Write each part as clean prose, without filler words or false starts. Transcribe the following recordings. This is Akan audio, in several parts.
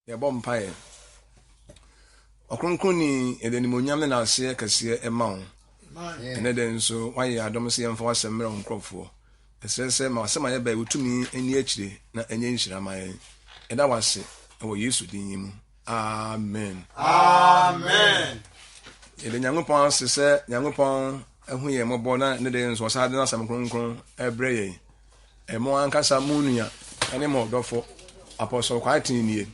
Yɛbɔ mpaeɛ. Ɔkronkronni, yɛde animuonyam ne n'aseɛ kɛseɛ ɛma wo. Ɛnɛ dɛ nso woayɛ adom sɛ yɛmfa w'asɛm mmerɛ wo nkurɔfoɔ. Ɛsrɛ sɛ ma w'asɛm a yɛbɛɛ wo tumi nni akyire na ɛnyɛ nhyira ma yɛn. Yɛda wo ase wɔ Yesu din yi mu. Amen. Amen. Yɛde Nyankopɔn ase sɛ Nyankopɔn ahu yɛn mmɔbɔ na ne de nso ɔsan de n'asɛm kronkron ɛbrɛ yɛn. Mo ankasa mo nua ne mo ɔdɔfo Apostle Kwarteng nie,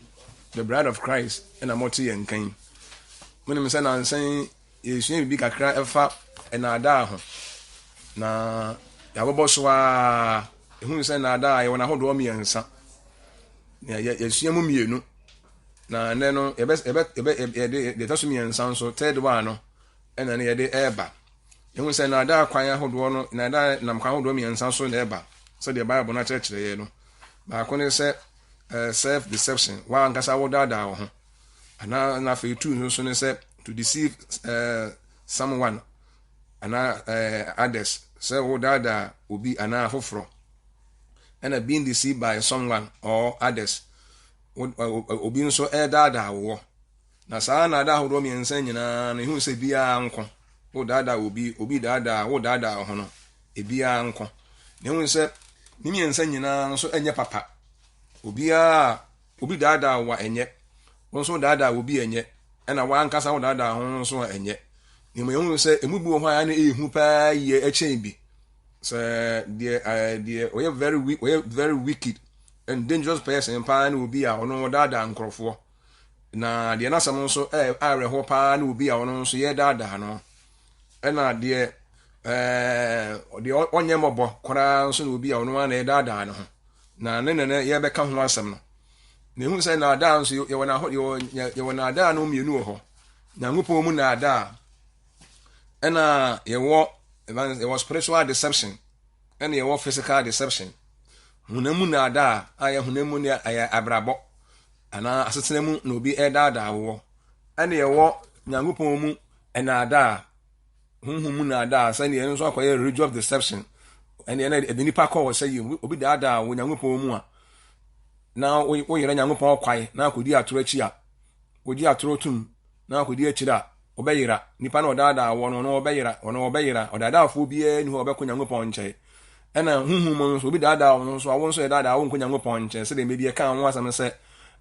The Bride of Christ na mote yɛn nka yi. Monim sɛ nansa yi yɛresua biribi kakra ɛfa nnaadaa ho, na yɛabobɔ so ara ɛhunu sɛ nnaadaa yɛwɔ n'ahodoɔ mmiɛnsa. Na yɛsua mu mmienu, na ɛnɛ no yɛbɛ yɛbɛ yɛbɛ yɛde deɛ ɛtɔ so mmiɛnsa nso third one no ɛna ne yɛde ɛreba. Yɛhu sɛ nnaadaa kwan ahodoɔ no, nnaadaa nam kwan ahodoɔ mmiɛnsa so na ɛba, sɛdeɛ Bible no akyerɛkyerɛ yɛn no. Baako ne sɛ eh, self deception, w'ankasa wodaadaa wo ho. Anaa na afei tu nso so ne sɛ to deceive eh, someone anaa eh, others, sɛ wodaadaa obi anaa afoforɔ. Ɛna being deceived by someone or others, obi nso ɛredaadaa woɔ. Na saa nnaadaa ahodoɔ mmiɛnsa nyinaa no, ehu sɛ biara nko. Wodaadaa obi, obi daadaa, wodaadaa wo ho no, ebiara nko. Na ehu sɛ ne mmiɛnsa nyinaa nso nyɛ papa. Obiara obi daadaa wo a ɛnyɛ. Wo nso daadaa obi ɛnyɛ. Ɛna w'ankasa wodaadaa ho nso a ɛnyɛ. Na mmom ehu sɛ emu bi wɔ hɔ a na ɛyɛ hu paa yie ɛkyɛn bi. Sɛ deɛ ɛɛ deɛ ɔyɛ very ɔyɛ very wicked and dangerous person paa ne obi a ɔno ɔdaadaa nkorɔfoɔ. Na deɛ n'asɛm nso ɛyɛ awerɛhoɔ paa ne obi a ɔno nso yɛredaadaa no. Ɛna deɛ ɛɛ deɛ ɔnyɛ mmɔbɔ koraa nso ne obi a ɔno ara na yɛdaadaa ne ho. Na ne na yɛbɛka ho asɛm no. Na ehu sɛ naadaa nso yɛwɔ n'aho yɛwɔ yɛwɔ naadaa no mmienu wɔ hɔ. Nyankopɔn mu naadaa ɛna yɛwɔ yɛwɔ spiritual deception ɛna yɛwɔ physical deception. Honam mu naadaa a yɛ honam mu ne ɛyɛ abrabɔ. anaa asetena mu na obi redaadaa woɔ. Ɛne ɛwɔ Nyankopɔn mu nnaadaa, honhom mu nnaadaa, sɛdeɛ ɛno nso akɔyɛ religious deception. Ɛne ɛna ɛde nipa kɔ wɔ sɛ yi, obi daadaa wɔ Nyankopɔn mu a, na woyerɛ Nyankopɔn kwae na akɔdi atoro akyi a, wogye atoro tom na akɔdi akyiri a, wɔbɛyera. Nipa no ɔdaadaa wɔ no, ɔno ɔbɛyera, ɔno ɔbɛyera. Ɔdaadaafoɔ biara nni hɔ a ɔbɛkɔ Nyankopɔn nkyɛn. Ɛna honhom mu nso, obi daadaa wo nso a, wo nso yɛdaadaa wo nkɔ Nyankopɔn nkyɛn. Sɛdeɛ mmerɛ bi yɛkaa ho asɛm sɛ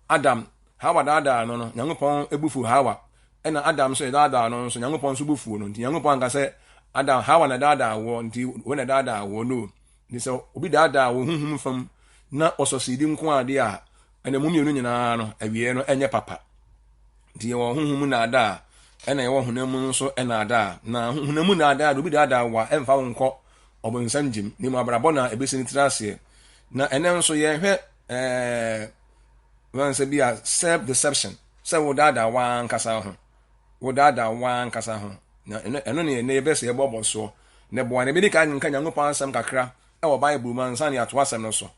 Adam, Hawa daadaa no no, Nyankopɔn bo fuu Hawa. Ɛna Adam nso yɛdaadaa no nso, Nyankopɔn nso bo fuu no. Nti Nyankopɔn anka sɛ Adam, Hawa na ɛdaadaa woɔ, nti wo na ɛdaadaa woɔ. No. Nti sɛ obi daadaa wo honhom fam na ɔsɔsidi nko adeɛ a, ɛna mu mmienu nyinaa no, awieɛ no ɛnyɛ papa. Nti yɛwɔ honhom mu nnaadaa, ɛna yɛwɔ honam mu nso nnaadaa. Na honam mu nnaadaa de obi daadaa wo a, ɛmfa wo nkɔ ɔbonsam gyem, na mmom abrabɔ na ɛbɛsi ne tiri aseɛ. Na ɛnɛ nso yɛhwɛ ɛɛ wɔn sɛ bi a self deception, sɛ wodaadaa w'ankasa ho, wodaadaa w'ankasa ho. Na ɛno ɛno ne ɛnɛ yɛbɛ sɛ yɛbɔbɔ soɔ. Na ɛboa na ɛbɛdi kan nka Nyankopɔn asɛm kakra ɛwɔ Bible mu ansa na yɛato asɛm no so.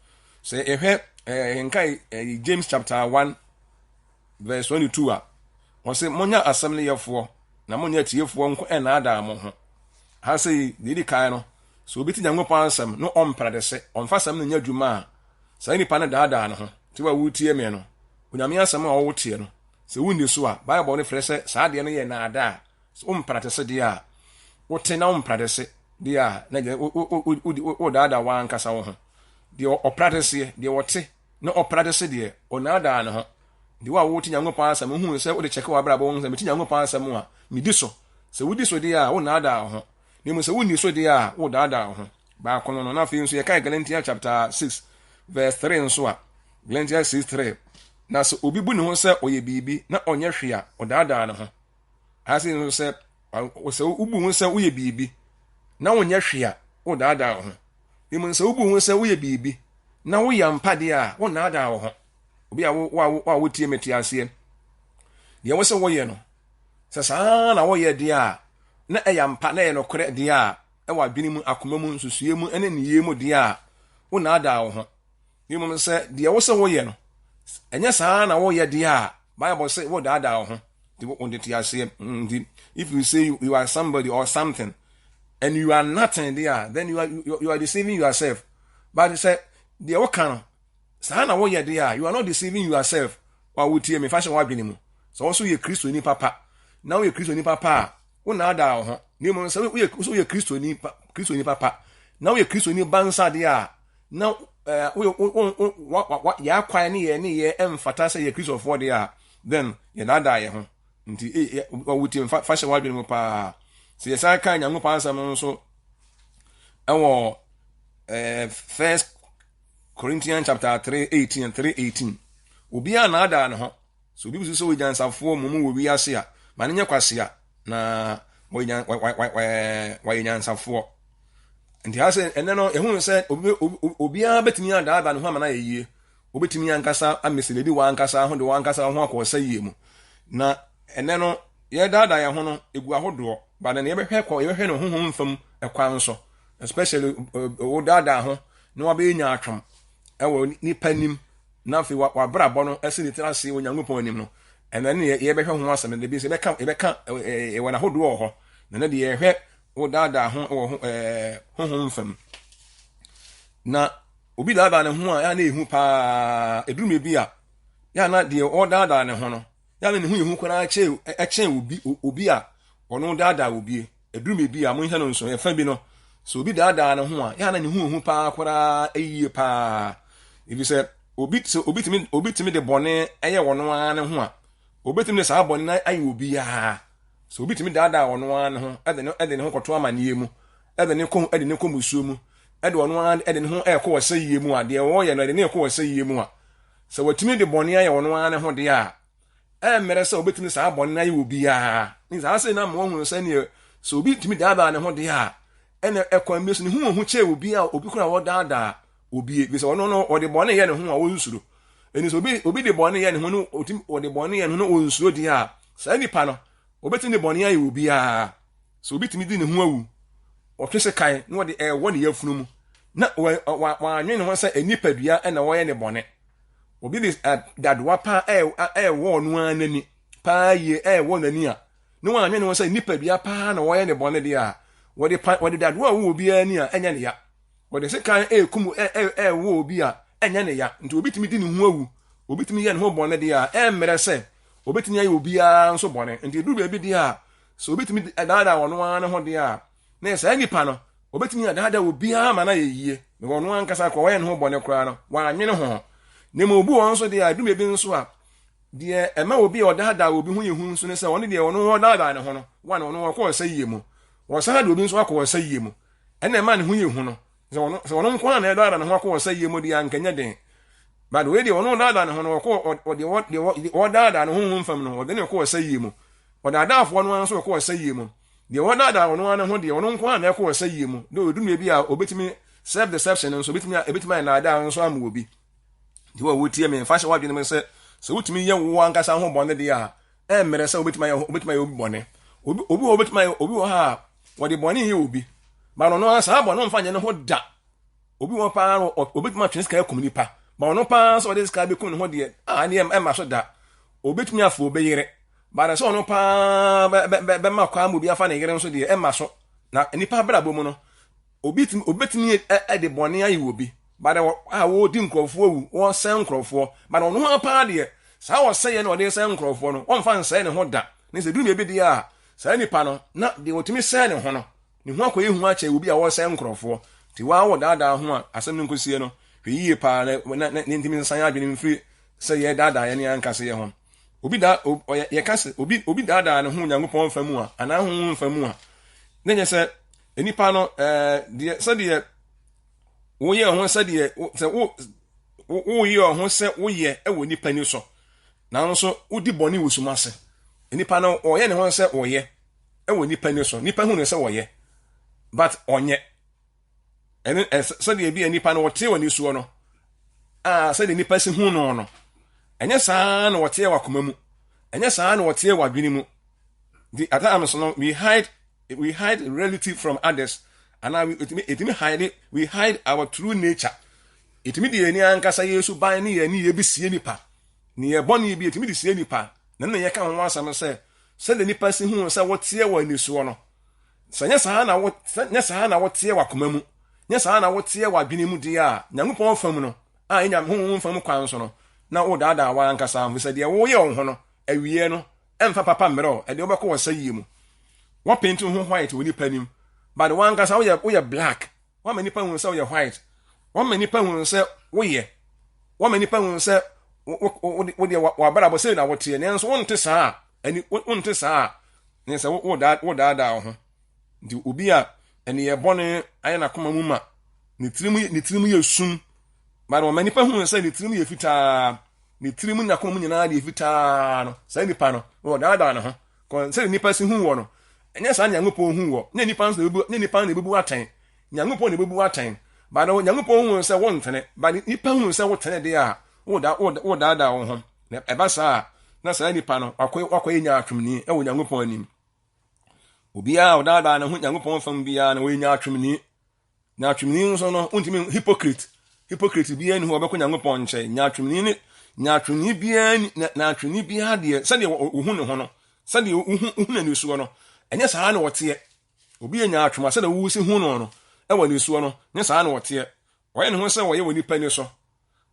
Sɛ yɛhwɛ ɛɛ yɛnka James chapter 1 verse 22 a, ɔse, Monyɛ asɛm no yɛfoɔ, na monyɛ atiefoɔ nko ɛnnaadaa mo ho. Ha sɛ yi, deɛ ɛdi kan no, sɛ obi te Nyankopɔn asɛm na ɔmpradese, ɔmfa asɛm no nyɛ adwuma a, saa nipa no daadaa ne ho. Nti wo a woretie me no, Onyame asɛm a woteɛ no, sɛ wonni so a, Bible no frɛ sɛ saa adeɛ no yɛ naadaa. Sɛ wompradese deɛ a, wote na wompradese deɛ a, na deɛ wodaadaa w'ankasa wo ho. Deɛ ɔpradeseɛ, deɛ ɔte na ɔpradese deɛ, ɔnaadaa ne ho. Nti wo a wote Nyankopɔn asɛm, wohu sɛ wode kyɛke w'abrabɔ wohu sɛ mete Nyankopɔn asɛm a, medi so. Sɛ wodi so deɛ a, wonnaadaa wo ho. Na mmom sɛ wonni so deɛ a, wodaadaa wo ho. Baako no no. Na afei nso yɛkae Galatians chapter 6 verse 3 nso a, Galatians 6 3, na sɛ obi bu ne ho sɛ ɔyɛ biribi na ɔnyɛ hwee a, ɔdaadaa ne ho. Ha sei nso sɛ sɛ wobu ho sɛ woyɛ biribi na wonyɛ hwee a, wodaadaa wo ho. Mmom sɛ wobu ho sɛ woyɛ biribi na woyɛ ampa deɛ a, wonnaadaa wo ho. Obi a wo a wotie me te aseɛ. Deɛ wo sɛ woyɛ no, sɛ saa na woyɛ deɛ a, na ɛyɛ ampa na ɛyɛ nokorɛ deɛ a, ɛwɔ adwene mu, akoma mu, nsusuiɛ mu, ne nneyɛɛ mu deɛ a, wonnaadaa wo ho. Mmom sɛ deɛ wo sɛ woyɛ no, ɛnyɛ saa na woyɛ deɛ a, Bible sɛ wodaadaa wo ho. Nti wode te aseɛ. Nti if you say you are somebody or something and you are nothing deɛ a, then you are deceiving yourself. But sɛ deɛ woka no, saa na woyɛ deɛ a, you are not deceiving yourself. Wo a wotie me, fa hyɛ w'adwene mu. Sɛ wo nso yɛ Kristoni papa, na woyɛ Kristoni papa a, wonnaadaa wo ho. Na mmom sɛ woyɛ sɛ woyɛ Kristoni Kristoni papa, na woyɛ Kristoni ba nsa adeɛ a, na ɛɛ woyɛ wo wo wo wa yɛ akwan ne yɛ ne yɛ ɛmfata sɛ yɛ Kristofoɔ deɛ a, then yɛdaadaa yɛn ho. Nti e yɛ wotie me, fa hyɛ w'adwene mu paa. Sɛ yɛsan ka Nyankopɔn asɛm no nso ɛwɔ ɛɛ First Corinthians chapter 3 18 3 18. Obiara nnaadaa ne ho. Sɛ obi susu sɛ ɔyɛ nyansafoɔ mmom wɔ wiase a, ma no nyɛ kwasea na wayɛ nyansafoɔ. Nti ha sɛ ɛnɛ no yɛhu sɛ obiara bɛtumi adaadaa ne ho ama no ayɛ yie. Wobɛtumi ankasa amesɛlɛdi w'ankasa ho de w'ankasa ho akɔ ɔsɛ yie mu. Na ɛnɛ no yɛdaadaa yɛn ho no ɛgu ahodoɔ, but na yɛbɛhwɛ kɔ yɛbɛhwɛ no honhom fam ɛkwan so, especially wodaadaa ho na wabɛyɛ nyaatwom ɛwɔ nipa nim na afei wabrabɔ no ɛsi ne tiri ase wɔ Nyankopɔn anim no, ɛnɛ ne yɛbɛhwɛ ho asɛm no bi sɛ yɛbɛka yɛbɛka ɛwɔ n'ahodoɔ wɔ hɔ, na ne deɛ yɛhwɛ wodaadaa ho wɔ ho ɛɛ honhom fam. Na obi daadaa ne ho a yɛ na ehu paa, eduru baabi a yɛ na deɛ ɔdaadaa ne ho no yɛ na ne ho yɛ hu koraa kyɛn ɛkyɛn obi obi a ɔno daadaa obi. Eduru baabi a monhyɛ no nso, ɛfa bi no, sɛ obi daadaa ne ho a, yɛ na ne ho hu paa koraa yie paa. Efisɛ obi sɛ obi tumi obi tumi de bɔne ɛyɛ ɔno ara ne ho a, obetumi de saa bɔne no ayɛ obiara. Sɛ obi tumi daadaa ɔno ara ne ho ɛde ne ɛde ne ho kɔto amaneɛ mu, ɛde ne kɔ ɛde ne kɔ musuo mu, ɛde ɔno ara ɛde ne ho ɛkɔ ɔsɛyie mu a, deɛ ɔyɛ no ɛde ne kɔ ɔsɛyie mu a, sɛ watumi de bɔne ayɛ ɔno ara ne ho deɛ a, ɛmmerɛ sɛ obetumi saa bɔne no ayɛ obiara. Ne saa sɛ na ma wɔhunu sɛ neɛ sɛ obi tumi daadaa ne ho deɛ a, ɛna ɛkwan bi so ne ho hu kyɛ obi a obi kora wɔdaadaa obi, bi sɛ ɔno no ɔde bɔne yɛ ne ho a ɔnsuro. Ɛni sɛ obi obi de bɔne yɛ ne ho no otumi ɔde bɔne yɛ ne ho no ɔnsuro deɛ a, saa nipa no obetumi de bɔne ayɛ obiara. Sɛ obi tumi di ne ho awu, ɔtwe sekan na ɔde ɛwɔ ne yafunu mu na wɔanwene ne ho sɛ nipadua na wɔyɛ ne bɔne. Obi de dadoa paa ɛwɔ ɔno ara n'ani paa yie ɛwɔ n'ani a, na wɔanwene ne ho sɛ nipadua paa na wɔyɛ ne bɔne deɛ a, wɔde pa wɔde dadoa a wɔwɔ obiara ani a ɛnyɛ ne ya. Wɔde sekan ɛrekum ɛwɔ obi a ɛnyɛ ne ya. Nti obi tumi di ne ho awu, obi tumi yɛ ne ho bɔne deɛ a, ɛmmerɛ sɛ obetumi ayɛ obiara nso bɔne. Nti eduru baabi deɛ a, sɛ obi tumi daadaa ɔno ara ne ho deɛ a, na yɛ saa nipa no, obetumi adaadaa obiara ma no ayɛ yie. Na ɔno ankasa koraa ɔyɛ ne ho bɔne koraa no, wannwene ho. Na mmom obi wɔ hɔ nso deɛ a, eduru baabi nso a, deɛ ɛma obi a ɔdaadaa obi ho yɛ hu nso ne sɛ ɔno deɛ ɔno ɔdaadaa ne ho no, one ɔno ɔkɔ ɔsɛyie mu. Ɔsan de obi nso akɔ ɔsɛyie mu. Ɛna ɛma ne ho yɛ hu no. Sɛ ɔno sɛ ɔno nko ara na ɛdaadaa ne ho akɔ ɔsɛyie mu deɛ anka nyɛ den. But wei deɛ ɔno ɔdaadaa ne ho no, ɔkɔ ɔdeɛ deɛ ɔdaadaa ne ho ho fam no, ɔde ne kɔ ɔsɛyie mu. Ɔdaadaafoɔ no ara nso ɔkɔ ɔsɛyie mu. Deɛ ɔdaadaa ɔno ara ne ho deɛ, ɔno nko ara na ɛkɔ ɔsɛyie mu. Dɛ ɔdu baabi a ɔbɛtumi self deception nso ɔbɛtumi ɛbɛtumi ayɛ naadaa nso ama obi. Nti wɔ wotie me, mfa hyɛ w'adwene mu sɛ sɛ wotumi yɛ wo ankasa ho bɔne deɛ a, ɛmmerɛ sɛ wobɛtumi ayɛ wobɛtumi ayɛ obi bɔne. Obi obi wɔ wobɛtumi ayɛ obi wɔ ha a wɔde bɔne yɛ obi. Ba no ara saa bɔne ɔmfa nyɛ ne ho da. Obi wɔ paa no obɛtumi atwe sika akum nipa. Ba ɔno paa sɛ ɔde sika bɛkum ne ho deɛ a ɛne ɛmma so da. Obɛtumi afo obi yere. Ba no sɛ ɔno paa bɛma kwan ma obi afa ne yere nso deɛ ɛmma so. Na nipa abrabɔ mu no, obi tumi obetumi de bɔne ayɛ obi but a wɔredi nkurɔfoɔ awu, wɔresɛe nkurɔfoɔ, but ɔno ara paa deɛ saa ɔsɛeɛ na ɔde sɛe nkurɔfoɔ no, ɔmfa nsɛe ne ho da. Ne sɛ duru baabi deɛ a saa nipa no na deɛ ɔtumi sɛe ne ho no, ne ho akɔyɛ hu akyɛ obi a wɔresɛe nkurɔfoɔ. Nti waa wɔ daadaa ho a asɛm no nkɔsie no, hwɛ yie paa na na na ntumi nsan adwene mfiri sɛ yɛdaadaa yɛne ankasa yɛ ho. Obi da ɔyɛ yɛka sɛ obi obi daadaa ne ho Onyankopɔn mfa mu a anaa honhom mfa mu a, na nyɛ sɛ nipa no ɛɛ deɛ sɛdeɛ woyɛ ho sɛdeɛ sɛ wo woyɛ ho sɛ woyɛ wɔ nipa ni so, nanso wodi bɔne wɔ sum ase. Nipa no ɔyɛ ne ho sɛ ɔyɛ wɔ nipa ni so, nipa hu no sɛ ɔyɛ, but ɔnyɛ. Ɛne sɛdeɛ bi a nipa no ɔte wɔ ne soɔ no, a sɛdeɛ nipa si hu no no, ɛnyɛ saa na ɔteɛ wɔ akoma mu, ɛnyɛ saa na ɔteɛ wɔ adwene mu. The at times no we hide reality from others, anaa etumi hide we hide our true nature. Etumi de yɛn ani ankasa yɛ suban ne yɛn ani yɛ bi sie nipa. Ne yɛ bɔne bi etumi de sie nipa. Na ne yɛka ho asɛm sɛ sɛdeɛ nipa si hu sɛ wɔteɛ wɔ anisoɔ no, sɛ nyɛ saa na wɔ nyɛ saa na wɔteɛ wɔ akoma mu, nyɛ saa na wɔteɛ wɔ adwene mu deɛ a, Nyankopɔn fam no a ɛnya honhom fam kwan so no, na wodaadaa w'ankasa ho, sɛ deɛ woyɛ wo ho no, awieɛ no, ɛmfa papa mmerɛ wo, ɛdeɛ wobɛkɔ wɔ sɛyie mu. Woapenti wo ho white wɔ nipa anim, but w'ankasa woyɛ woyɛ black. Woama nipa hu sɛ woyɛ white. Woama nipa hu sɛ woyɛ. Woama nipa hu sɛ wo deɛ w'abrabɔ sei na woteɛ, nanso wonte saa a, ɛni wonte saa a, ne sɛ wodaadaa wo ho. Nti obi a ɛneyɛ bɔne ayɛ n'akoma mu ma, ne tirim ne tirim yɛ sum, but wɔma nipa hu sɛ ne tirim yɛ fitaa, ne tirim ne n'akoma mu nyinaa deɛ fitaa no, saa nipa no, wɔdaadaa ne ho. Sɛdeɛ nipa si hu wɔ no, ɛnyɛ saa Nyankopɔn hu wɔ. Nyɛ nipa nso na ebebu, nyɛ nipa na ebebu atɛn. Nyankopɔn na ebebu atɛn. But no, Nyankopɔn hu sɛ wontene, but nipa hu sɛ wotene deɛ a, woda wodaadaa wo ho. Na ɛba saa a, na saa nipa no wakɔ wakɔyɛ nyaatwomni wɔ Nyankopɔn anim. Obiara a ɔdaadaa ne ho Nyankopɔn fam biara no, ɔyɛ nyaatwomni. Nyaatwomni nso no, wontumi hypocrite. Hypocrite biara ni hɔ ɔbɛkɔ Nyankopɔn nkyɛn. Nyaatwomni ne nyaatwomni biara nyaatwomni biara deɛ sɛdeɛ wohu ne ho no, sɛdeɛ wohu wohu n'anisuo no, ɛnyɛ saa na ɔteɛ. Obi yɛ nyaatwom a sɛdeɛ wosi hu no no ɛwɔ anisuo no, nyɛ saa na ɔteɛ. Ɔyɛ ne ho sɛ ɔyɛ wɔ nipa ani so,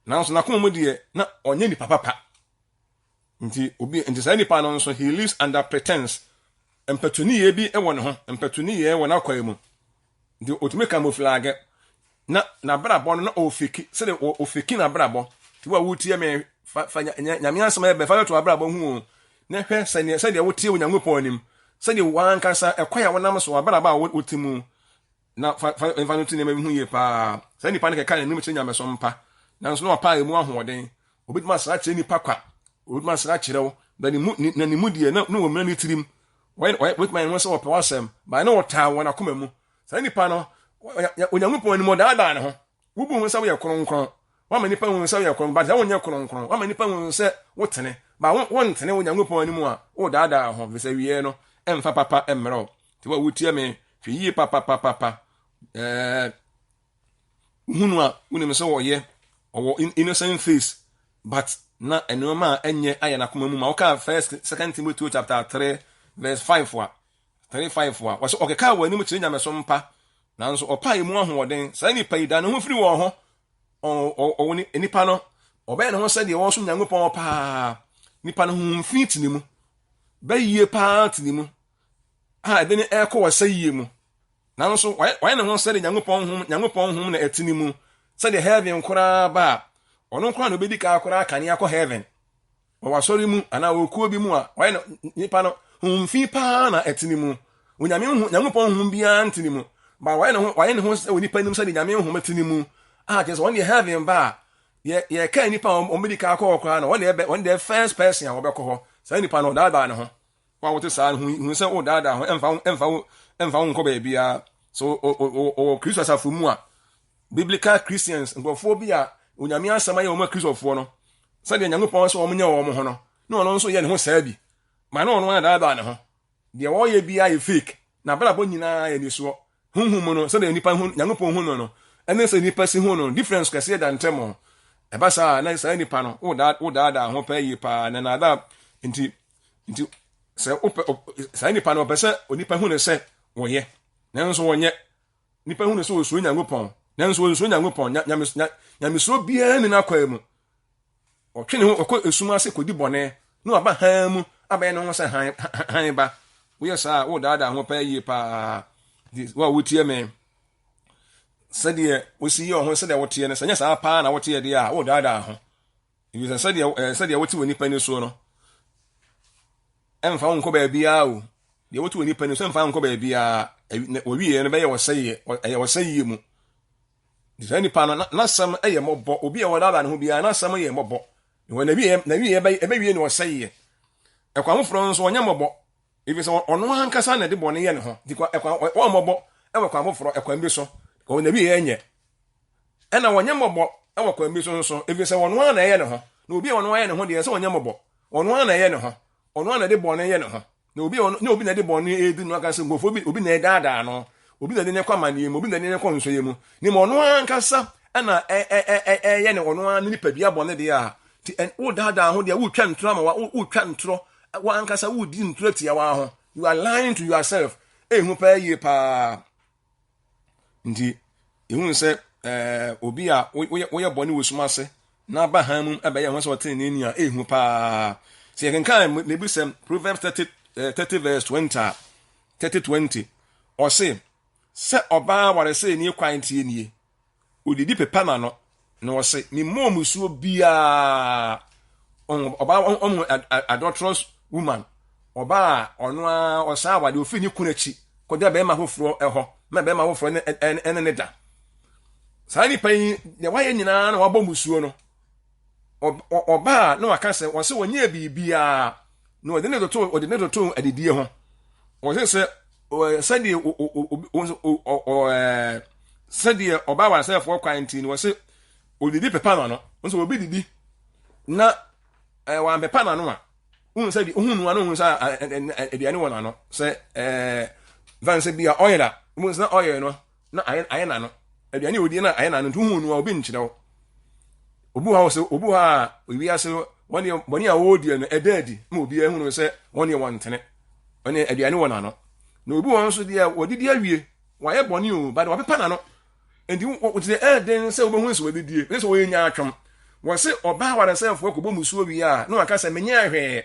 nanso n'akoma mu deɛ na ɔnyɛ nipa papa. Nti obi nti saa nipa no nso he lives under pretense. Mpɛtuniyɛ bi wɔ ne ho, mpɛtuniyɛ wɔ n'akwaa mu. Nti otumi camouflage na n'abrabɔ no na ɔfeki sɛdeɛ ɔfeki n'abrabɔ. Nti wo a wotie me fa fa nyame asɛm ɛbɛ fa bɛto abrabɔ ho o na hwɛ sɛdeɛ sɛdeɛ wotie wɔ Nyankopɔn anim sɛdeɛ w'ankasa ɛkwan a wonam so abrabɔ a wote mu na fa fa mfa no to nneɛma bi ho yie paa. Saa nipa no kɛka n'anim kyerɛ nyamesom pa nanso na wapa emu ahoɔden. Obetumi asra akyerɛ nipa kwa, obetumi asra akyerɛ wo na ne mu na ne mu deɛ na na wɔmina ne tirim. Wɔyɛ wɔyɛ wobɛtumi ayɛ ne ho sɛ wɔpɛ w'asɛm, baa na wɔtaa wɔn akoma mu. Saa nipa no, Onyankopɔn anim ɔdaadaa ne ho. Wobu ho sɛ woyɛ kronkron. Woama nipa hu sɛ woyɛ kronkron, but sɛ wonyɛ kronkron. Woama nipa hu sɛ wotene, ba wontene wɔ Onyankopɔn anim a, wodaadaa ho, efisɛ wieɛ no, ɛmfa papa mmerɛ wo. Nti wo a wotie me, hwɛ yie papapapapa. Ɛɛ, wohu no a, wonim sɛ ɔyɛ, ɔwɔ innocent face, but na nneɛma a ɛnyɛ ayɛ n'akoma mu ma. Wokaa First, Second Timothy chapter 3 verse 5 a, 3 5 a, wɔsɛ ɔkekaa wɔn anim kyerɛ nyamesom pa, nanso ɔpaa emu ahoɔden. Saa nipa yi da ne ho firi wɔn ho. Ɔwɔ ne nipa no, ɔbɛyɛ ne ho sɛdeɛ ɔsom Nyankopɔn paa. Nipa no honhom fi te ne mu, bɛyie paa te ne mu, a ɛde ne ɛrekɔ wɔ sɛyie mu. Nanso wayɛ ne ho sɛdeɛ Nyankopɔn honhom, Nyankopɔn honhom na ɛte ne mu. Sɛdeɛ heaven koraa ba a, ɔno koraa na ɔbɛdi kan koraa kane akɔ heaven. Wɔ asɔre mu anaa wɔ kuo bi mu a, wayɛ no nipa no honhom fi paa na ɛte ne mu. Onyame ho Nyankopɔn honhom biara nte ne mu. Ba wayɛ ne ho wayɛ ne ho sɛ wɔ nipa anim sɛdeɛ Nyame honhom te ne mu. A kyerɛ sɛ wɔn deɛ heaven ba a, yɛ yɛka nipa a wɔn bɛdi kan akɔ hɔ koraa no, wɔn deɛ ɛbɛ wɔn deɛ first person a wɔbɛkɔ hɔ. Saa nipa no ɔdaadaa ne ho. Wo a wote saa no, hu sɛ wodaadaa ho, ɛmfa wo ɛmfa wo ɛmfa wo nkɔ baabiara. So ɔwɔ Kristo asafo mu a, biblical Christians, nkurɔfoɔ bi a Onyame asɛm ayɛ wɔn akristofoɔ no, sɛdeɛ Nyankopɔn sɛ wɔn nyɛ wɔn ho no, na ɔno nso yɛ ne ho saa bi. Ma na ɔno adaadaa ne ho. Deɛ ɔyɛ biara yɛ fake. N'abrabɔ nyinaa yɛ nisuo. Honhom mu no, sɛdeɛ nipa hu Nyankopɔn hu no no, ɛne sɛ nipa si hu no, difference kɛseɛ da ntam. Ɛba saa na saa nipa no, wodaadaa ho paa yie paa, na naadaa nti nti sɛ wopɛ saa nipa no ɔpɛ sɛ onipa hu no sɛ wɔyɛ nanso wɔnyɛ nipa hu no sɛ ɔsuro Nyankopɔn nanso ɔnsuro Nyankopɔn nyamesuro biara ni n'akwaa mu ɔtwe ne ho ɔkɔ esum ase kɔdi bɔne na waba hann mu abɛyɛ ne ho sɛ hann hann ba woyɛ saa a wodaadaa ho paa yie paa wo a wotie me sɛdeɛ wosi yɛ ɔho sɛdeɛ woteɛ no sɛ nyɛ saa paa na woteɛ deɛ a wodaadaa ho Efisɛ sɛdeɛ ɛɛ sɛdeɛ wote wɔ nipa ani soɔ no, ɛmfa wo nkɔ baabiara o. Deɛ wote wɔ nipa ani so ɛmfa wo nkɔ baabiara. Wɔwieɛ no bɛyɛ ɔsɛeɛ, ɛyɛ ɔsɛeɛ mu. Nti saa nipa no, n'asɛm yɛ mmɔbɔ. Obi a wɔdaadaa ne ho biara, n'asɛm yɛ mmɔbɔ. Wɔ n'awieɛ, n'awieɛ bɛyɛ ɛbɛwie ne ɔsɛeɛ. Ɛkwan foforɔ nso ɔnyɛ mmɔbɔ. Efisɛ ɔno ankasa na ɛde bɔne yɛ ne ho. Nti ɛkwan wɔn mmɔbɔ ɛwɔ kwan foforɔ, ɛkwan bi so. Wɔ n'awieɛ nyɛ. Ɛna wɔnyɛ mmɔbɔ wɔ kwan bi so nso, efisɛ ɔno ara na ɛyɛ ne ho. Na obi a ɔno ayɛ ne ho deɛ, ɛsɛ ɔnyɛ mmɔbɔ. Ɔno ara na ɛyɛ ne ho. Ɔno ara na ɛde bɔne yɛ ne ho. Na obi a ɔno, na obi na ɛde bɔne redi no aka sɛ nkurɔfoɔ bi, obi na ɛdaadaa no, obi na ɛde no kɔ amanneɛ mu, obi na ɛde no kɔ nsɔeɛ mu. Na mmom ɔno ara ankasa na ɛyɛ ne ɔno ara ne nipadua bɔne deɛ a, nti wodaadaa ho deɛ, wotwa ntorɔ ama wa, wotwa ntorɔ, w'ankasa wodi ntorɔ tia w'aho. You are lying to yourself. Ehu paa yie paa. Nti, ehu sɛ ɛɛ obi a woyɛ woyɛ bɔne wɔ sum ase na aba hann mu abɛyɛ ho sɛ ɔteneneeni a, ɛyɛ hu paa. Sɛ yɛkenkan Mmebusɛm, Proverbs 30, 30 verse 20 a, 30 20, ɔse, sɛ ɔbaa waresɛeni kwan teɛ nie, odidi pepa n'ano, na ɔse, memmɔɔ mmusuo biara. Ɔbaa ɔmo adulterous woman, ɔbaa a ɔno ara ɔsaa awadeɛ, ofiri ne kunu akyi kɔda bɛrima foforɔ hɔ, ma bɛrima foforɔ ne ne ne da. Saa nipa yi, deɛ wayɛ nyinaa na wabɔ mmusuo no. Ɔbaa na waka sɛ, ɔse ɔnyɛɛ biribiara, na ɔde ne toto ɔde ne toto adidie ho. Ɔse sɛ sɛdeɛ sɛdeɛ ɔbaa waresɛfoɔ kwan nti no, ɔse odidi pepa n'ano. Nso obi didi na wampepa n'ano a, wohu sɛ wohu no ano wohu sɛ aduane wɔ n'ano. Sɛ van sɛ bi a oil a, wohu sɛ oil no na ayɛ ayɛ n'ano. Aduane a odi na ayɛ n'ano nti wohu no a obi nkyerɛ wo. Obi wɔ hɔ sɛ obi wɔ hɔ a wiase wɔn deɛ bɔne a wɔredi no ɛda adi ma obi ahu no sɛ wɔn deɛ wɔntene. Wɔn aduane wɔ n'ano. Na obi wɔ nso deɛ wɔdidi awie wɔayɛ bɔne o but wɔpepa n'ano. Nti wɔte ɛyɛ den sɛ wobɛhu sɛ wɔadidie ne sɛ wɔyɛ nyaatwom. Wɔse ɔbaa waresɛfoɔ kɔbɔ musuo wie a na waka sɛ menyɛɛ hwee.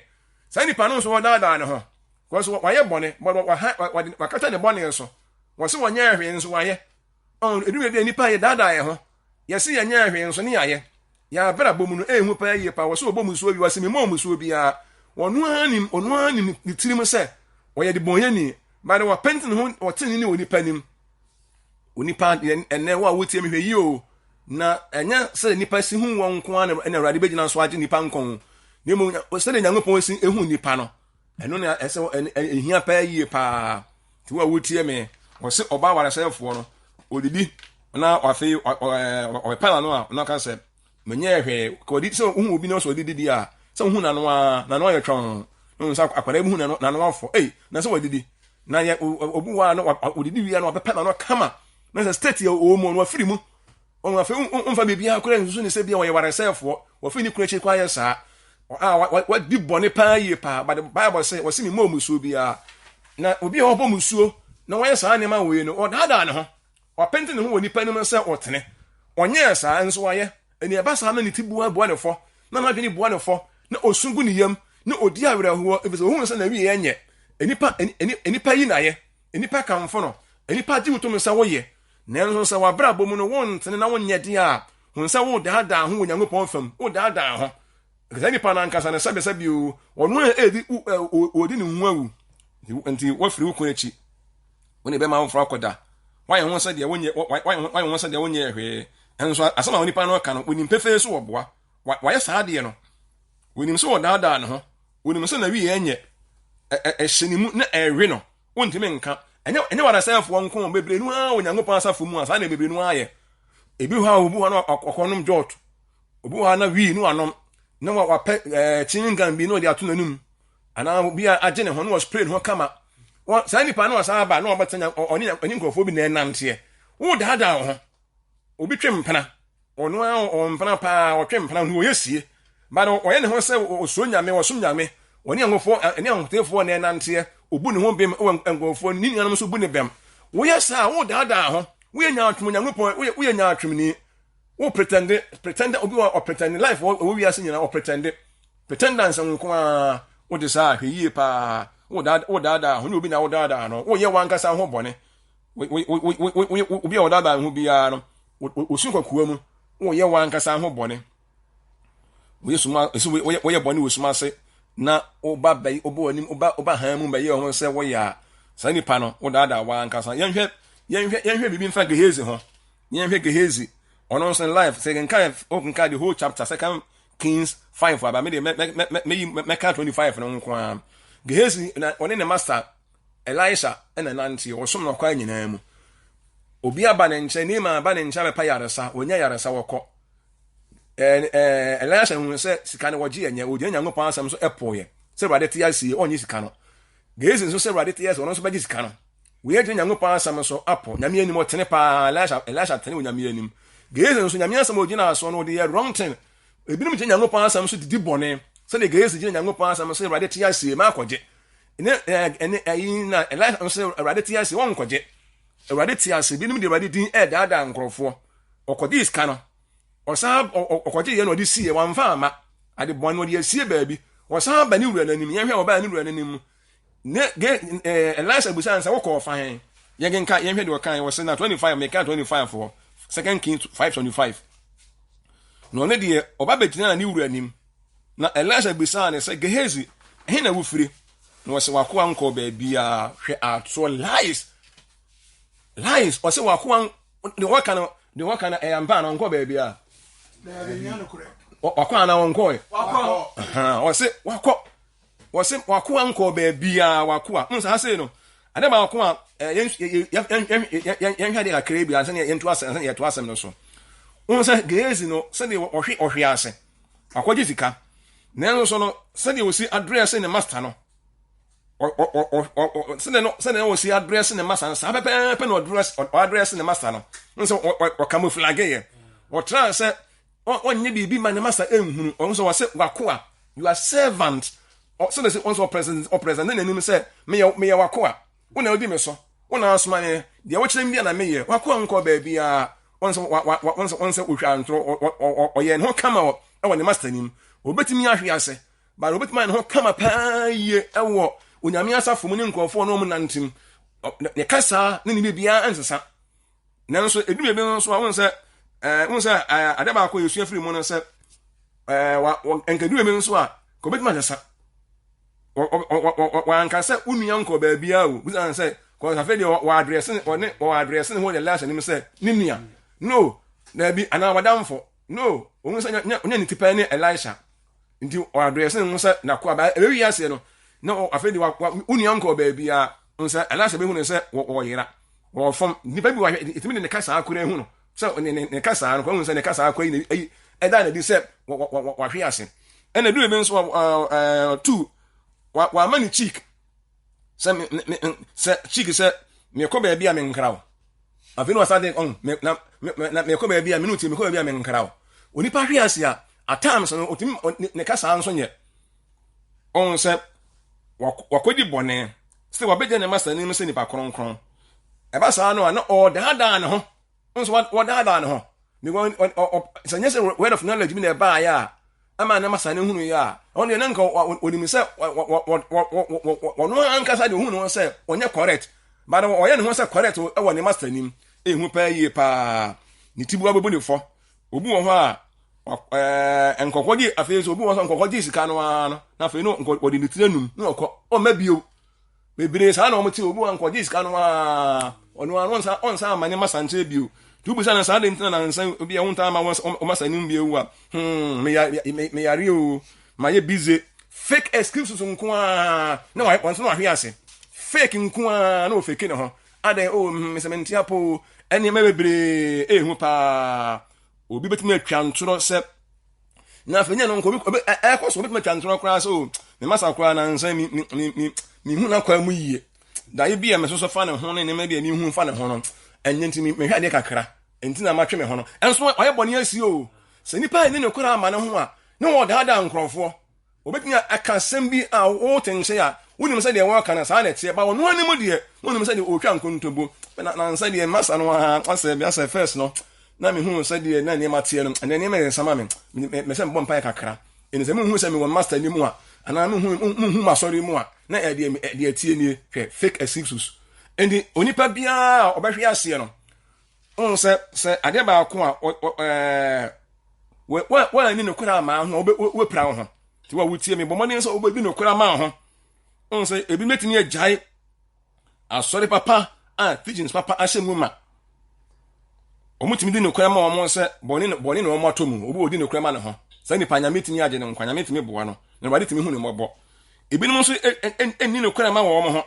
Saa nipa no nso wɔdaadaa ne ho. Kɔso wɔayɛ bɔne, wakata ne bɔne so. Wɔse wɔnyɛɛ hwee nso wɔayɛ. Ɔn, edu baabi a nnipa yɛdaadaa yɛn ho. Yɛse yɛnyɛɛ hwee nso ne yɛayɛ. Yɛn abrabɔ mu no, ɛyɛ paa yie paa. Wɔse wɔbɔ mmusuo wie, wɔse memmɔɔ mmusuo biara. Ɔno ara nim, ɔno ara nim ne tirim sɛ ɔyɛ debɔnyɛni. But wapɛnti ne ho, ɔtenene wɔ nipa nim. Onipa, ɛnɛ wo a wotie me hwɛ yie o. Na ɛnyɛ sɛ nipa si hu wɔn nko ara na Awurade bɛgyina so agye nipa nkwa o. Na mmom sɛdeɛ Nyankopɔn si hu nipa no, ɛno na ɛsɛ ɛhia paa yie paa. Nti wo a wotie me, wɔse ɔbaa waresɛefoɔ no, ɔdidi na afei ɔbɛpa n'ano a na ɔka sɛ menyɛɛ hwee. Ka ɔdi sɛ wohu obi na ɔsɛ ɔdidi di a, sɛ wohu n'ano a n'ano ayɛ twɔn. Na wohu sɛ akwadaa bi hu n'ano n'ano afɔ. Ei, na sɛ wadidi. Na yɛ obi wɔ a na ɔdidi wie a na wabɛpa n'ano kama. Na sɛ state yɛ ɔwɔ mu no wafiri mu. Wɔn afei womfa biribiara koraa nsusu ne sɛ bia wɔyɛ waresɛefoɔ. Wɔfiri ne kunu akyi koraa yɛ saa. A wadi bɔne paa yie paa. But the Bible sɛ wɔsi me mmɔɔ musuo biara. Na obi a ɔbɔ musuo na wɔyɛ saa nneɛma wei no, ɔdaadaa ne ho. Wapente ne ho wɔ nipa anim sɛ ɔtene. Ɔnyɛɛ saa nso wayɛ. Ɛnea ɛba saa na ne ti bua bua ne fɔ, na n'adwene bua ne fɔ, na osu gu ne yam, na odi awerɛhoɔ, efisɛ ohuu sɛ n'awieɛ nyɛ. Nnipa, nnipa yi n'ayɛ. Nnipa kamfo no. Nnipa gye wo tom sɛ woyɛ. Nanso sɛ w'abrabɔ mu no wontene na wonyɛ deɛ a, hu sɛ woredaadaa ho wɔ Nyankopɔn fam. Woredaadaa ho. Saa nipa no ankasa no sɛbesɛbe o, ɔno a ɛredi ɔredi ne ho awu. Nti woafiri wo kunu akyi. Wo ne bɛma foforɔ akɔda. Woayɛ ho sɛ deɛ wonyɛ woayɛ ho sɛ deɛ wonyɛɛ hwee. Nso asɛm a onipa no ka no, onim pefee so wɔboa. Wayɛ saa adeɛ no. Onim sɛ ɔdaadaa ne ho. Onim sɛ n'awieɛ nyɛ. Ɛhyɛ ne mu na ɛrewe no. Wontumi nka. Ɛnyɛ ɛnyɛ waresɛefoɔ nko, bebree no ara wɔ Nyankopɔn asafo mu a saa na bebree no ara yɛ. Ebi hɔ a obi hɔ no ɔkɔnom jɔt, obi hɔ a na wii no anom, na wapɛ ɛɛ chewing gum bi na ɔde ato n'anum, anaa obi a agye ne ho na ɔspray ne ho kama. Wɔ saa nipa no ɔsan aba na ɔbɛtena ɔne ɔne nkurɔfoɔ bi na ɛnanteɛ. Wodaadaa wo ho. Obi twe mpena, ɔno ara ɔwɔ mpena paa, ɔtwe mpena no ɔyɛ sie. But ɔyɛ ne ho sɛ ɔsuro Nyame, ɔsom Nyame. Ɔne ahofoɔ, ɛne ahotefoɔ na ɛnanteɛ. Ɔbu ne ho bem wɔ nkurɔfoɔ, ne nuanom nso bu ne bɛm. Woyɛ saa a, wodaadaa ho. Woyɛ nyaatwom Onyankopɔn, woyɛ woyɛ nyaatwomni. Wo pretende, pretende, obi wɔ ɔpretende life wɔ wɔ wiase nyinaa ɔpretende. Pretendance nko ara. Wode saa hwɛ yie paa. Wodaadaa ho, ne obi na wodaadaa no. Woyɛ w'ankasa ho bɔne. Obi a ɔdaadaa ne ho biara no, osu kɔkoa mu. Woyɛ w'ankasa ho bɔne. Woyɛ suma, esi woyɛ woyɛ bɔne wɔ suma ase na woba bɛyi wobɔ w'anim woba woba han mu bɛyɛ ho sɛ woyɛ a saa nipa no wodaadaa w'ankasa. Yɛnhwɛ yɛnhwɛ yɛnhwɛ biribi mfa Gehazi ho. Yɛnhwɛ Gehazi ɔno nso life sɛ yɛnka wokenka the whole chapter Second Kings 5 aba me de mɛ mɛ mɛ mɛyi mɛka 25 no nko ara. Gehazi na ɔne ne master Elisha na ɛnanteɛ, ɔsom no ɔkwan nyinaa mu. Obi aba ne nkyɛn, Naaman aba ne nkyɛn abɛpa yaresa, wɔnya yaresa wɔkɔ. Elisha hu sɛ sika no wɔgye ɛnyɛ, wɔgyina Nyankopɔn asɛm so ɛpoeɛ sɛ Awurade te ase yi, ɔnnye sika no. Gehazi nso sɛ Awurade te ase, ɔno nso bɛgye sika no. Wei agyina Nyankopɔn asɛm so apo, Nyame anim ɔtene paa, Elisha, Elisha tene wɔ Nyame anim. Gehazi nso, Nyame asɛm a ɔgyina so no, ɔde yɛ wrong thing. Ebinom gyina Nyankopɔn asɛm so didi bɔne, sɛdeɛ Gehazi gyina Nyankopɔn asɛm so sɛ Awurade te ase yi, makɔgye. Ne ɛne ɛyi na Elisha nso Awurade te ase, wɔnkɔgye. Awurade te ase, binom de Awurade din ɛredaadaa nkurɔfoɔ. Ɔkɔgyee sika no. Ɔsan ɔkɔgye yɛ na ɔde sie, wamfa ama. Ade bɔne ɔde asie baabi. Ɔsan ba ne wura n'anim. Yɛnhwɛ ɔbaa ne wura n'anim. Ne ge Elisa busa nsa wokɔ ɔfa hɛn. Yɛnkenka yɛnhwɛ deɛ ɔkan wɔ se na 25 meka 25 hɔ. Second Kings 5:25. Na ɔno deɛ ɔba bɛgyinaa ne wura anim. Na Elisa bisaa ne sɛ Gehazi, ɛhe na wofiri? Na ɔsɛ wakoa nkɔɔ baabiara. Hwɛ atoɔ lies. Lies. Ɔsɛ wakoa deɛ wɔka no deɛ wɔka no ɛyɛ ampa anaa ɔnkɔ baabi a wakɔ anaa ɔnkɔɛ ɔse wakɔ wɔse wakoa nkɔ baabi a wakoa mo nsa sei no ade baako a yɛnhwɛ adeɛ kakra bi ansa yɛnto asɛm ansa yɛto asɛm no so wɔn sɛ Gehazi no sɛdeɛ ɔhwe ɔhwe ase wakɔgye sika nanso so no sɛdeɛ ɔsi adrɛse ne master no sɛdeɛ no sɛdeɛ ɔsi adrɛse ne masa no saa pɛpɛɛpɛ na ɔdrɛse ɔadrɛse ne masa no nso ɔkamoflage yɛ ɔtra sɛ ɔnyɛ biribi ma ne masa nhunu ɔno nso ɔsɛ wakoa your servant sɛdeɛ sɛ ɔnso ɔpresent ɔpresent ne n'anim sɛ meyɛ meyɛ wakoa wo na odi me so wo na asoma me deɛ wokyerɛ me bi na meyɛ wakoa nkɔ baabiara ɔnso wa wa ɔnso ɔnso otwa ntorɔ ɔyɛ ne ho kama wɔ ne masa nim obetumi ahwe ase But obetumi ayɛ ne ho kama paa yie wɔ Onyame asafo mu ne nkurɔfoɔ no wɔn nante mu. Ne kasa ne ne biribiara nsesa. Nanso edu baabi nso a wɔn sɛ ɛɛ wɔn sɛ ɛɛ ade baako a yɛsua firi mu no sɛ ɛɛ wa nka edu baabi nso a ka obetumi asesa. Wanka sɛ wo nua nkɔ baabiara o. Bisa sɛ kɔs afei deɛ wɔ adrɛse ɔne wɔ adrɛse ne ho yɛ last anim sɛ ne nua. No, daabi anaa wadamfo. No, ohun sɛ ɔnyɛ ne tipɛn ne Elisha. Nti ɔadrɛse ne ho sɛ n'akoa ba ɛbɛwi aseɛ no na afei de wo nua nkɔɔ baabiara sɛ Elisha bɛhu no sɛ wɔyera wɔfam nnipa bi wɔahwɛ ɛtumi de ne kasaa koraa hu no sɛ ne kasaa no kɔhu sɛ ne kasaa koraa yi ayi ɛda na di sɛ wahwe ase ɛna duru bi nso tu wama ne cheek sɛ me me sɛ cheek sɛ mekɔ baabi a menkra wo afei na wasa de ɔn me na me na mekɔ baabi a me no tie mekɔ baabi a menkra wo onipa hwe ase a at times no otumi ne kasa nso nyɛ ɔn sɛ wakɔdi bɔne sɛ wabɛgya ne masa anim sɛ nipa kronkron ɛba saa no a na ɔdaadaa ne ho nso wɔdaadaa ne ho because sɛ nyɛ sɛ word of knowledge bi na ɛbaeɛ a ama ne masa ne hunu yɛ a ɔno deɛ na nka ɔnim sɛ ɔno ankasa deɛ ɔhu ne ho sɛ ɔnyɛ correct but ɔyɛ ne ho sɛ correct wɔ ne master anim ɛhu paa yie paa ne tiboa bɛbu ne fɔ obi wɔ hɔ a nkɔkɔ gye afei nso obi wɔ hɔ sɛ nkɔkɔ gye sika no ara no na afei no ɔde ne tiri anum na ɔkɔ ɔmma bio Bebree saa na wɔn te obi wa nkɔgye sika no aa ɔno ara ɔnsa ɔnsa ama ne masa nkyɛn bio tu bisa na saa de ntina na nsa obi a wɔntaa ama wɔn masa nim bio wa hmm me yare o ma yɛ busy fake excuses nko ara na wɔn nso na wahwe ase fake nko ara na ofake ne ho adɛn o mesɛ mente apo nneɛma bebree ehu paa obi betumi atwa ntorɔ sɛ na afei nyɛ no nko obi ɛkɔ so obetumi atwa ntorɔ koraa sɛ o me masa koraa na nsa mi mi mi mi mi hu n'akwan mu yie daeɛ bi a me soso fa ne ho ne nneɛma bi a mi hu fa ne ho no ɛnyɛ nti mehwɛ adeɛ kakra nti na matwe me ho no ɛnso ɔyɛ bɔne asi o sɛ nipa a ɛne ne koraa ama ne ho a ne wɔdaadaa nkurɔfoɔ Obetumi aka asɛm bi a wote nkyɛn a wonim sɛ deɛ wɔreka no saa na ɛteɛ, ba ɔno anim deɛ wonim sɛ deɛ ɔretwa nkontompo. Na nansa deɛ masa no ara asɛ bi asɛ first no na mehu sɛ deɛ na nneɛma teɛ no ɛnɛ nneɛma yɛ nsama me mesɛ mebɔ mpaeɛ kakra ɛne sɛ mehu sɛ mewɔ master ni mu a anaa mehu mehu masɔre mu a na ɛdeɛ ɛdeɛ ɛteɛ nie hwɛ fake excuses nti onipa biara a ɔbɛhwe aseɛ no Wohu sɛ sɛ adeɛ baako a ɛɛ wɔanni nokorɛ ama ho a wobɛpira wo ho. Nti wo a wotie me bɔ mmɔden sɛ wobɛdi nokorɛ ama ho. Wohu sɛ ebi bɛtumi agyae asɔre papa a teachings papa ahyɛ mu ma. Wɔtumi di nokorɛ ma wɔn sɛ bɔne bɔne na wɔn atɔ mu. Obi ɔdi nokorɛ ma ne ho. Saa nipa nyame tumi agye ne nkwa, nyame tumi boa no, na Awurade tumi hu ne mmɔbɔ. Ebinom nso nni nokorɛ ma wɔn ho.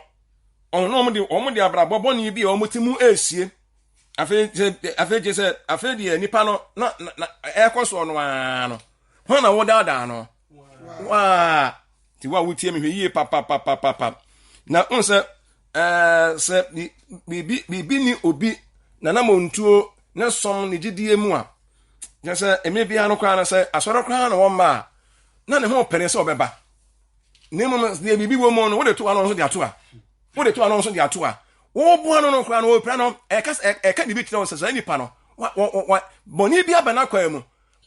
Wɔn na wɔn de wɔn de abrabɔ bɔne bi a wɔn ti mu resie. Afei sɛ afei gye sɛ afei deɛ nipa no na na ɛrekɔ soɔ no ara no hɔn na wɔdaadaa no waa ti wa wotie mi hwɛ yie papapapapa na n sɛ ɛɛ sɛ biribi biribi ni obi nanamontuo ne sɔm ne gyidie mu a kyerɛ sɛ mmere biara no koraa no sɛ asɔre koraa na wɔn mma a na ne ho pere sɛ ɔbɛba. Na mmom deɛ biribi wɔ mu no wode to ano nso de ato a wode to ano nso de ato a woboa no no koraa no wɔpira no ɛka ɛka biribi kyerɛ wo sɛ saa nipa no wa wa wa bɔne bi aba n'akwan mu.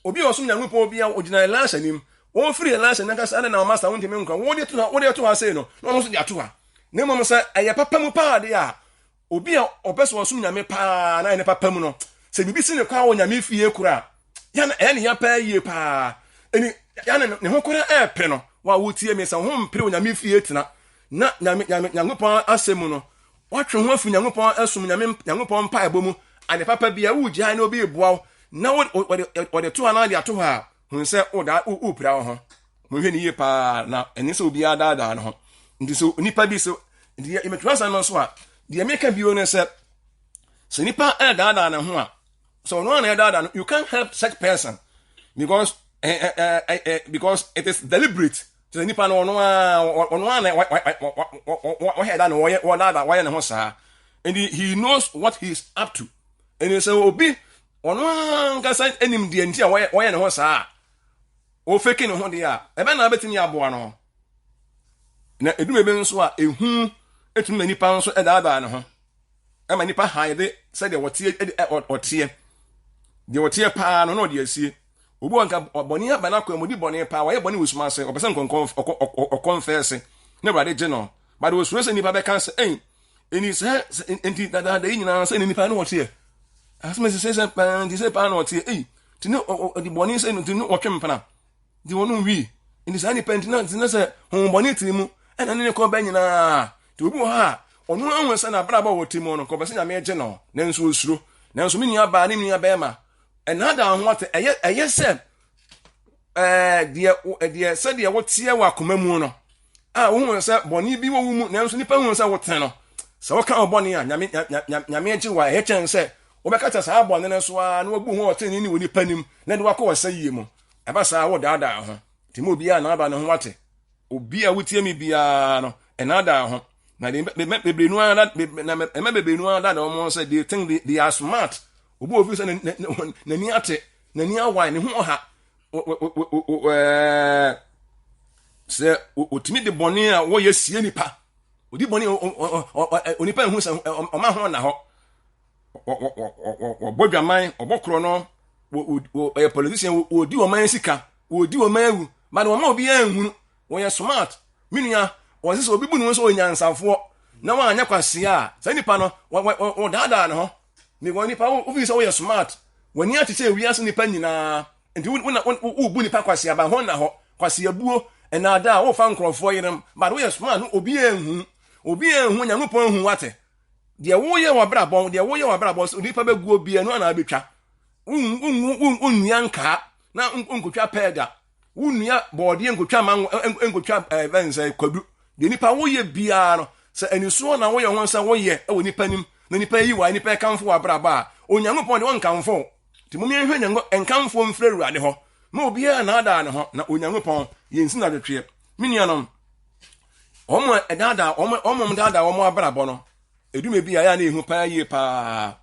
Obi a ɔsom Nyankopɔn bi a ogyina Elisha anim, wɔfiri Elisha nankasa ɛna na ɔma sa wontumi nkwa. Wode to ha, wode to ha sei no, na ɔno nso de ato ha. Na mmom sɛ ɛyɛ papa mu paa de a, obi a ɔpɛ sɛ ɔsom Nyame paa na ɛyɛ ne papa mu no, sɛ biribi si ne kwan wɔ Nyame fie kora a, yɛn ɛyɛ ne ya paa yie paa. Ɛni yɛn ne ho kora ɛɛpere no. Wa wotie me sɛ ho mpere wɔ Nyame fie tena na Nyame Nyame Nyankopɔn asɛm mu no, watwe ho afiri Nyankopɔn ɛsom Nyame Nyankopɔn mpaebɔ mu ade papa bi a wogyae na obi reboa wo na wɔde to hɔ anaa de ato hɔ a, hu sɛ woda wopira wo ho. Monhwɛ ne yie paa na ɛnyɛ sɛ obiara daadaa ne ho. Nti sɛ nipa bi so nti yɛmɛtwerɛ asɛm no nso a, deɛ meka bio ne sɛ sɛ nipa ɛredaadaa ne ho a, sɛ ɔno a na ɛdaadaa no, you can't help such person because eh, eh, eh, eh, because it is deliberate. Sɛ nipa no ɔno a ɔno a na wɔhɛ da na wɔyɛ wɔdaadaa wɔyɛ ne ho saa. And he knows what he is up to. Ɛni sɛ obi ɔno ankasa anim deɛ nti a wɔyɛ ne ho saa a, ɔfeki ne ho deɛ a, ɛbɛn na abɛtumi aboa no. Na ɛduru ebe nso a, ehu etumi ma nipa nso ɛdaadaa ne ho. Ɛma nipa han de sɛdeɛ ɔteɛ ɔteɛ. Deɛ ɔteɛ paa no na ɔde asie. Obi wɔ nka bɔne aba n'akwan mu, ɔdi bɔne paa, wayɛ bɔne wɔ sum ase, ɔpɛ sɛ nkɔnkɔn ɔkɔnfɛse na Awurade gye no. But osuro sɛ nipa bɛka sɛ, ɛn, ɛni sɛ, nti dadaada yi nyinaa sɛ ne nipa ne ɔteɛ. Asɛm ɛsɛ sɛ sɛ paa nti sɛ paa na ɔteɛ, ei, nti ne ɔdi bɔne sɛ nti ne ɔtwe mpena, nti wɔnom wii, nti saa nipa nti na nti na sɛ honhommɔne tiri mu, ɛna ne ne kɔ bɛ nyinaa. Nti obi wɔ hɔ a, ɔno ahu sɛ n'abrabɔ a ɔte mu no, kɔpɛ sɛ Nyame gye no, nanso osuro. Nanso me nua baa ne nua bɛrima, ɛnaadaa ho ate, ɛyɛ ɛyɛ sɛ ɛɛ deɛ deɛ sɛdeɛ woteɛ wɔ akoma mu no a wohu sɛ bɔne bi wɔ wo mu nanso nipa hu sɛ wotene no sɛ woka wo bɔne a nyame nyame agye wo a ɛyɛ kyɛn sɛ wobɛkata saa bɔne no so ara na wabu ho ɔtene ne wɔ nipa nim na de wakɔ ɔsɛ yie mu. Ɛba saa wodaadaa ho. Nti ma obiara naaba ne ho ate. Obi a wotie me biara no ɛnaadaa ho. Na bebree no ara na ɛma bebree no ara daadaa wɔn sɛ they think they are smart. Obi wɔ fi sɛ n'ani ate, n'ani awae, ne ho ɔha. Sɛ otumi de bɔne a wɔyɛ sie nipa, odi bɔne onipa ehu sɛ ɔma ho na hɔ. Wɔbɔ dwaman, ɔbɔ korɔ no, ɔyɛ politician, wɔdi ɔman sika, wɔdi ɔman awu, but wɔma obiara nhunu. Wɔyɛ smart. Me nua, wɔn sɛ obi bu ne ho sɛ ɔyɛ nyansafoɔ na wanyɛ kwasea a, saa nipa no, wɔdaadaa ne ho. Because nipa wofi sɛ woyɛ smart, w'ani ate sɛ wiase nipa nyinaa, nti wobu nipa kwasea ba ho nna hɔ. Kwasea buo, ɛnaadaa, wofa nkurɔfoɔ yerem, but woyɛ smart no obi anhu. Obi anhu, Nyankopɔn ahu wate. Deɛ woyɛ wɔ abrabɔ, deɛ woyɛ wɔ abrabɔ sɛ nipa bɛguo bia no anaa bɛtwa. Wonnua nkaa na nkotwa pɛɛ da. Wonnua bɔɔdeɛ nkotwa mango nkotwa ɛɛ sɛ kwadu. Deɛ nipa woyɛ biara no, sɛ anisoɔ na woyɛ ho sɛ woyɛ wɔ nipa nim na nipa yi wa nipa ɛkamfo wɔ abrabɔ a, Onyankopɔn deɛ ɔnkamfo wo. Nti mom yɛnhwɛ Nyankopɔn nkamfoɔ mfiri Awurade hɔ. Ma obiara naadaa ne ho na Onyankopɔn yɛnsi no adwetweɛ. Me nuanom, wɔn a ɛdaadaa wɔn wɔn daadaa wɔn abrabɔ no, edwuma bi a ɛyɛ a na ehu paa yie paa.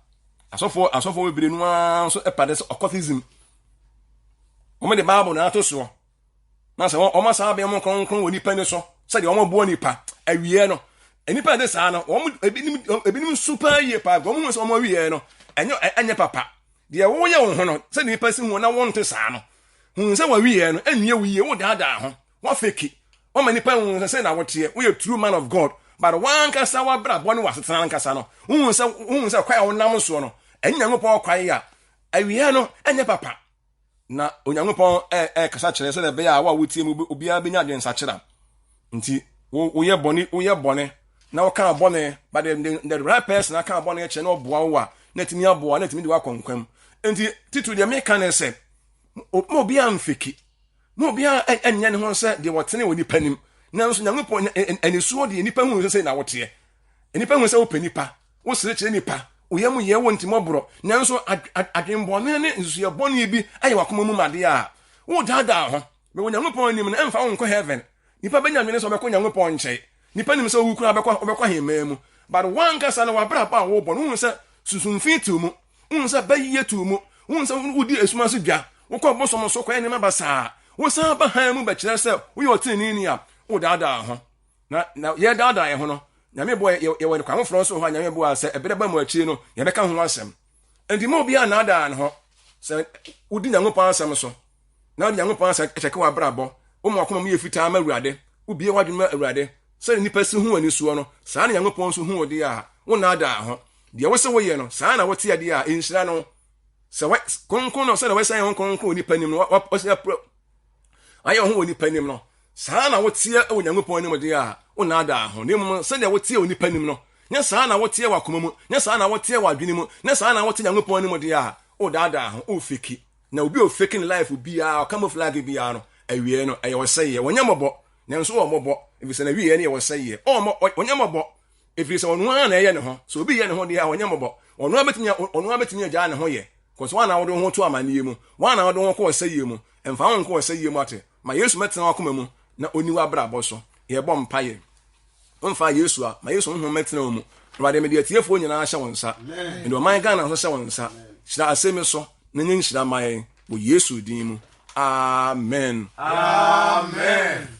Asɔfoɔ asɔfoɔ bebree no ara nso ɛpa de sɛ occultism. Wɔn de Bible na ato soɔ. Na sɛ wɔn asan abɛn wɔn kronkron wɔ nipa ni so sɛdeɛ wɔn boɔ nipa awieɛ no. Nipa de saa no wɔn ebinom ebinom su paa yie paa. Wɔn hu sɛ wɔn awieɛ no ɛnyɛ ɛnyɛ papa. Deɛ wɔyɛ wɔn ho no sɛdeɛ nipa si ho na wɔn nte saa no. Hu sɛ wɔawieɛ no ɛnwie wo yie wodaadaa ho. Woafeki. Wama nnipa ahu sɛ sɛ na woteɛ. Woyɛ true man of God. But w'ankasa w'abrabɔ ne w'asetena ankasa no, wohu sɛ wohu sɛ kwan a wonam soɔ no, ɛnyɛ Nyankopɔn kwan a awieɛ no ɛnyɛ papa. Na Onyankopɔn ɛrekasa kyerɛ sɛdeɛ ɛbɛyɛ a wo a wotie mu obiara bɛnya adwensakyera. Nti woyɛ bɔne woyɛ bɔne na woka bɔne but the, the, the right person aka bɔne kyerɛ na ɔboa wo a na ɛtumi aboa na ɛtumi de wakɔ nkwam. Nti titiri deɛ meka ne sɛ ma obiara mfeki. Na obiara nyɛ ne ho sɛ deɛ ɔtene wɔ nipa nim. Nanso Nyankopɔn anisuo deɛ nipa hu sɛ na woteɛ. Nipa hu sɛ wopɛ nipa, wosere kyerɛ nipa, wo yam yɛ wo ntimmɔborɔ. Nanso adwenbɔne ne nsusuiɛ bɔne bi ayɛ w'akoma mu ma adeɛ a, wodaadaa ho. Mewɔ Nyankopɔn anim no, ɛmfa wo nkɔ heaven. Nipa bɛnya adwene sɛ ɔbɛkɔ Nyankopɔn nkyɛn. Nipa nim sɛ owu koraa ɔbɛkɔ ɔbɛkɔ ahemman mu. But wankasa no w'abrabɔ a wobɔ no, wohu sɛ sunsumfi te wo mu. Wohu sɛ bayie te wo mu. Wohu sɛ wodi esum ase dwa. Wokɔ bosom so kɔyɛ nneɛma basaa. Wosan ba hann mu bɛkyerɛ sɛ woyɛ ɔteneneeni a, wodaadaa ho. Na na yɛdaadaa yɛn ho no, Nyame boa yɛ yɛwɔ kwan foforɔ nso wɔ hɔ a Nyame boa sɛ ɛberɛ ba mu akyire no yɛbɛka ho asɛm. Enti mma obiara nnaadaa ne ho. Sɛ wodi Nyankopɔn asɛm so, na wode Nyankopɔn asɛm kyɛke w'abrabɔ, woma w'akoma mu yɛ fitaa ma Awurade, wobue w'adwene ma Awurade, sɛdeɛ nnipa si hu w'ani soɔ no, saa na Nyankopɔn nso hu wo deɛ a, wonnaadaa ho. Deɛ wose woyɛ no, saa na woteɛ deɛ a, nhyira ne wo. Sɛ wa, kronkron no, sɛdeɛ wɔasan ho kronkron wɔ nnipa anim no, wɔasan apura ayɛ ho wɔ nnipa anim no, saa na woteɛ wɔ Nyankopɔn anim deɛ a, wonnaadaa ho. Na mmom sɛdeɛ woteɛ wɔ nnipa anim no, nyɛ saa na woteɛ wɔ akoma mu, nyɛ saa na woteɛ wɔ adwene mu, nyɛ saa na wote Nyankopɔn anim deɛ a, wodaadaa ho, wofeki. Na obi a ofeki ne life biara, ɔcamouflage biara no, awieɛ no, ɛyɛ ɔsɛeɛ. Wɔnyɛ mmɔbɔ, nanso wɔwɔ mmɔbɔ, ɛfiri sɛ n'awieɛ no yɛ ɔsɛeɛ. Ɔmmɔ, ɔnyɛ mmɔbɔ, ɛfiri sɛ ɔno ara na ɛyɛ ne ho. Sɛ obi yɛ ne ho deɛ a, ɔnyɛ mmɔbɔ. Ɔno ara bɛtumi, ɔno ara bɛtumi agyaa ne ho yɛ. Kɔsɛ wɔn na wode wo ho to amanneɛ mu, wɔn na wode wo ho kɔ ɔsɛeɛ mu. Mfa wo nkɔ ɔsɛeɛ mu ate. Ma Yesu mmɛtena w'akoma mu na ɔnni w'abrabɔ so. Yɛbɔ mpaeɛ. Womfaa Yesu a, ma Yesu honhom mmɛtena wo mu. Awurade, mede atiefoɔ nyinaa hyɛ wo nsa. Mede ɔman Ghana nso hyɛ wo nsa. Hyira asɛm yi so na nyɛ nhyira mma yɛn wɔ Yesu din mu. Amen. Amen.